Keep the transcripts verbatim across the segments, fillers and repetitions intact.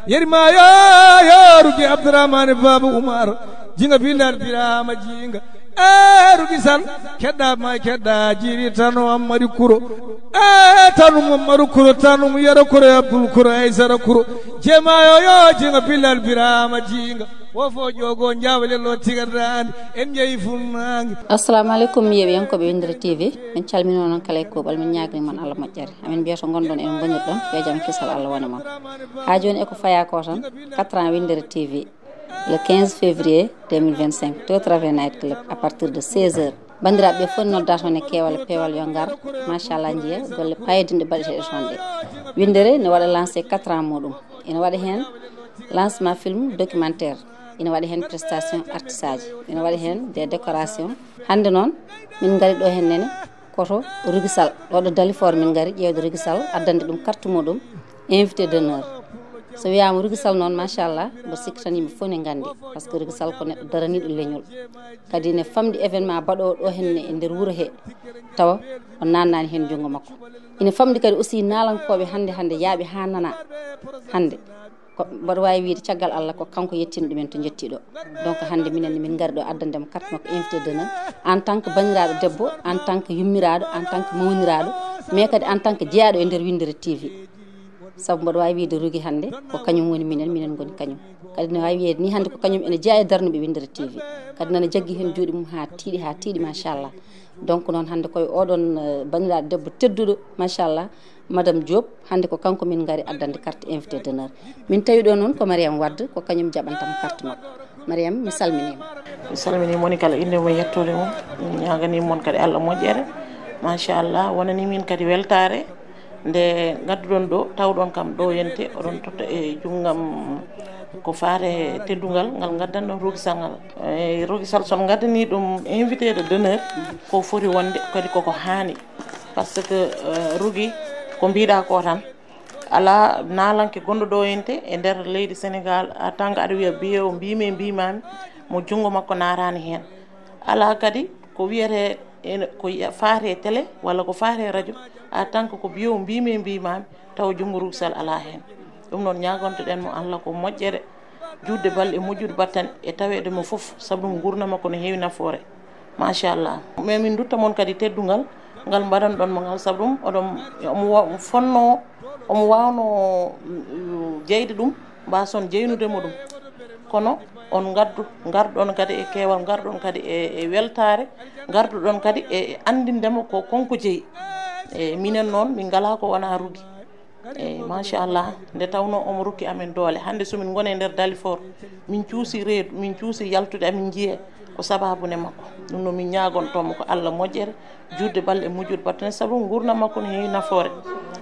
Yeri ma yo, yo, Rugi Abdourahmane Baba Oumar. Jinga Bilal Birama jinga. E Rugi Sal, kedda ma kedda jiri tanu Ammadi Kuro. E tanu Ammadi Kuro, tanu Yero Kuro, Abdul Kuro, Aysara Kuro. Jema yo, yo, jinga Bilal Birama jinga. Wo fo jogo njawle lo tigardandi. En jeyi funnange. Assalamu alaikum, yeɓiyankoɓe Windere T V. Min calmino non kala e kuuɓal, min ñaagri mon Allah moƴƴere. Amin mbiya to ngonɗon en ngonirɗon, yo jam kisal Allah wona mon. Ha joni eko faya ko tan, quatre ans Windere T V. Le quinze février deux mille vingt-cinq, to Travel Night Club à partir de seize heures. Bandiraɓe fof nodda toon e keewal e peewal yo ngar. Machallah, njiya golle payodinɗe baɗeteɗe toon ɗe. Windere ne waɗa lancé quatre ans muɗum. Ina waɗa heen lancement film documentaire. Ina waɗa heen prestation artiste aji. Ina waɗa heen des décorations. Hannde noon, min ngari ɗo heen nene, koto Rugi Sal. Ɗo ɗo Dalifort min ngari ƴeewde Rugi Sal, addande ɗum carte muɗum, invité d'honneur. So wiyaama Rugi Sal noon, machallah, mboɗo sikki tan yimɓe fof ne nganndi. Par ce que Rugi Sal ko neɗɗo daraniiɗo leñol. Kadi ne famɗi événement baɗoowo ɗo heen ne e nder wuro he, tawa o naannaani heen junngo makko. Ina famɗi kadi aussi naalankooɓe hannde, hannde yaaɓe haa nana hannde. Ko mboɗo waawi wiyde caggal Allah ko kanko yettini ɗumen to njetti ɗo. Donc hannde minen ne min ngari ɗo addande mo carte makko invité d'honneur en tant que banndiraaɗo debbo, en tant que yummiraaɗo, en tant que mawniraaɗo, mais kadi en tant que jeyaaɗo e nder Windere T V. Sabu mboɗo waawi wiyde Rugi hannde ko kañum woni minen, minen ngoni kañum. Kadi ne waawi wiyde ni hannde ko kañum ene jeyaa e darnuɓe Windere T V. Kadi nana jaggi heen juuɗe mum haa tiiɗi, haa tiiɗi, machallah. Donc noon hannde koye oɗon, eh, banndiraaɗo debbo tedduɗo, machallah, Madame Diop, hannde ko kanko min ngari addande carte invité d'honneur. Min tawi ɗo noon ko Mariam Wade, ko kañum jaɓantam carte makko. Mariam, mi salminiima. Mi salminii moni kala innde mum e yettoode mum. Min ñaaganii mon kadi Allah moƴƴere. Machallah, wonanii min kadi weltaare. Nde ngadduɗon ɗo, tawɗon kam ɗo yente, oɗon totta e junngam ko faare teddungal ngal ngaddanɗon Rugi Sal ngal. E Rugi Sal son ngaddanii ɗum invité de d'honneur, ko foti wonde kadi koko haani. Par ce que, eh, Rugi, ko mbiɗa ko tan, alaa naalanke gonɗo ɗo yente e nder leydi Sénégal, a tan aɗa wiya biyewo mbimi e mbimami, mo junngo makko naaraani heen. Alaa kadi ko wiyetee ene, ko ya-, faati e télé walla ko faati e radio, en tant que ko biyewo mbimi e mbimami, tawa junngo Rugi Sal alaa heen. Ɗum noon ñaagonto-ɗen mo Allah ko moƴƴere, juutde balɗe, moƴƴude battane e taweede mo fof, sabu ɗum nguurndam makko no heewi nafoore. Machallah. Mais min ndutta mon kadi teddungal ngal mbaɗanɗon mo ngal, sabu ɗum oɗon, omo wa-, fonno, omo waawno, mm, jeyde ɗum, mbaason jeynude mo ɗum. Kono on ngaddu, ngarɗon kadi e keewal, ngarɗon kadi e, e weltaare, ngarduɗon kadi e, e anndinde mo ko konko jeyi. E minen noon, min ngalaa ko wonaa Rugi. Eyi, machallah, nde tawnoo omo rokki amen doole. Hannde so min ngoni e nder Dalifort, min cuusi reedu, min cuusi yaltude, amin njiyee ko sabaabu nde makko. Ɗum noon min ñaagontoo mo ko Allah moƴƴere, juutde balɗe, moƴƴude battane, sabu nguurndam makko no heewi nafoore.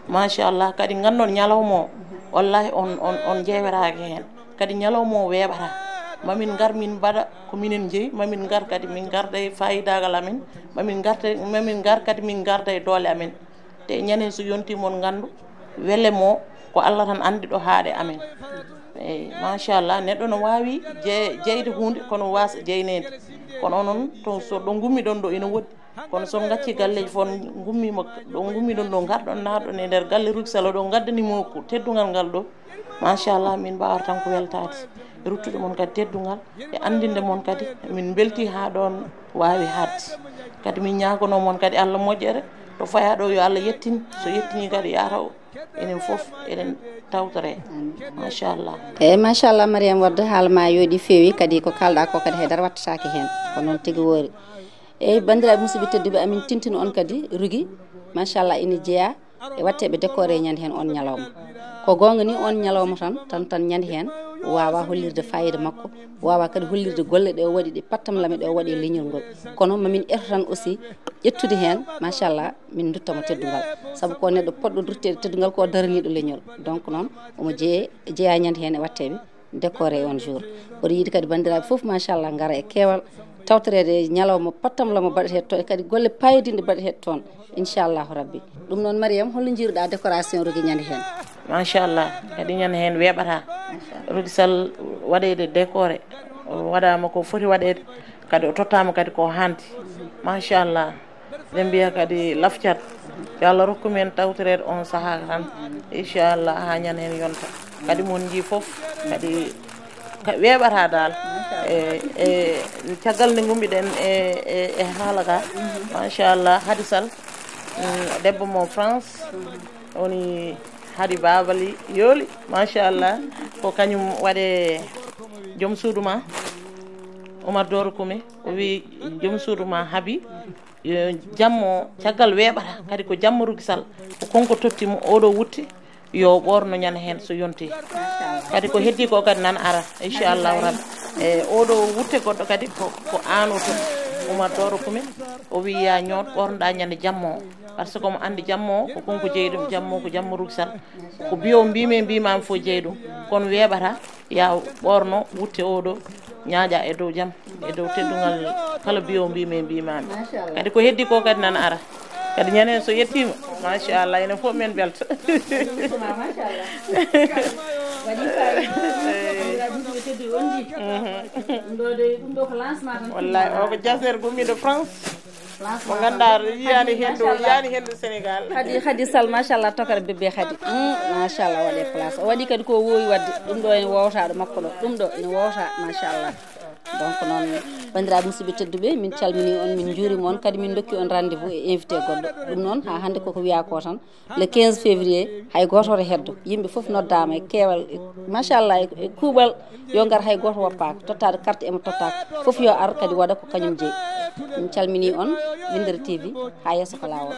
Machallah, kadi nganndon ñalawma o, wallahi on, on, on njeewetaake heen. Kadi ñalawma o weeɓataa. Ma min ngar min mbaɗa ko minen njeyi, ma min ngar kadi min ngarda e faayidaagal amen, ma min ngarta, ma min ngar kadi min ngarda e doole amen. Te ñande so yonti mon nganndu, wele mo ko Allah tan anndi ɗo haaɗe amen. Eyi, machallah, neɗɗo no waawi je-, jeyde huunde, kono waasa jeyneede. Kono onon, to, so ɗo ngummiɗon ɗo ina woɗɗi. Kono so on ngacci galleeji fof, on ngummiima ɗo ngummiɗon ɗo, ngarɗon naatɗon e nder galle Rugi Sal ɗo, ngaddani mo ko teddungal ngal ɗo. Machallah, min mbaawata tan ko weltaade. E ruttude mon kadi teddungal, e anndinde mon kadi, min mbeltii haa ɗoon waawi haaɗde. Kadi min ñaagonoo mon kadi Allah moƴƴere, to fayaa ɗo yo Allah yettin, so yettinii kadi yaata o, enen fof eɗen tawtore. Machallah. Eyi, machallah, Mariam Wade, haala ma yooɗi, feewi, kadi ko kaalɗa ko kadi haydara wattataake heen. Ko noon tigi woori. Eyi, banndiraaɓe musidɓe tedduɓe, amin tintina on kadi Rugi, machallah, ina jeyaa e watteeɓe décoré ñande heen on ñalawma. Ko goonga ni, on ñalawma tan, tan, tan ñande heen waawa hollirde faayiida makko, waawa kadi hollirde golle ɗe o waɗi, ɗe pattamlame ɗe o waɗi e leñol ngol. Kono ma min eto tan aussi ƴettude heen, machallah, min ndutta mo teddungal. Sabu ko neɗɗo poɗɗo rutteede teddungal, ko daraniiɗo leñol. Donc noon, omo jeye-, jeyaa ñande heen e watteeɓe décoré on jour. Mboɗo yiɗi kadi banndiraaɓe fof, machallah, ngara e keewal, tawtoreede e ñalawma pattamlamo baɗeteeɗo toon, e kadi golle payodinɗe baɗeteeɗe toon, inchallahu rabbi. Ɗum noon, Mariam, holno njiiruɗa décoration Rugi ñande heen? Machallah, kadi ñande heen weeɓataa. Rugi Sal waɗeede décoré, o waɗaama ko foti waɗeede, kadi o tottaama kadi ko haandi. Machallah. Eɗen mbiya kadi lafcat. Yo Allah rokku men tawtoreede on sahaa tan. Inchallah, haa ñande heen yonta. Kadi mon njii fof kadi weeɓata dal. E e caggal nde ngummiɗen e e e haala ka, machallah, Hadi Sall, debbo mo France, woni Hadi Babali Yooli, machallah. Ko kañum waɗe joom suudu ma, Oumar Doro Kumi. O wi joom suudu ma haaɓi, yo jammo, caggal weeɓata kadi ko jammo Rugisal. Ko konko totti mo oɗo wutte, yo ɓoorno ñande heen so yonti. Kadi ko heddi ko kadi nan ara, inchallahu rabbi. E oɗo wutte goɗɗo kadi ko ko ano to, Oumar Doro Kumi. O wi ya ñoot ɓoornoɗa ñande jammo o, par ce que omo andi jammo o ko konko jeeyi ɗum. Jammo o ko jammo Rugisal. Ko biyo mbimi mbimami fof jeeyi ɗum, kono weeɓata ya ɓoorno wutte oɗo, ñaaƴa e dow jam, e dow teddungal kala biyo mbimi mbimami. Kadi ko heddi ko kadi nan ara. Kadi ñande heen so yettima, machallah, enen fof men belto. Wallahi, o ko jasner gummiɗo France, mo ganduɗa yiyani hendu, yiyani hendu Sénégal. Hadi, Hadi Sall, machallah, tokara bébé Hadi. Mm, machallah, waɗe place. O waɗi kadi ko wowi wadde. Ɗum ɗo ene wowta ɗo makko ɗo. Ɗum ɗo ene wowta, machallah. Donc noon, bandiraɓe musidɓe tedduɓe, min calmini on, min juurima on, kadi min dokki on rendez-vous e invité goɗɗo. Ɗum noon, ha hande koko wiya ko tan, le quinze février, hay goto oto heddo. Yimɓe fof noddaama e keewal, e, machallah, e, e kuuɓal, yo ngar, hay goto woppaaka. Tottaade carte emo tottaaka. Fof yo ar kadi waɗa ko kañum jeyi. Min calmini on, Winndere T V, ha yeeso ko laawol.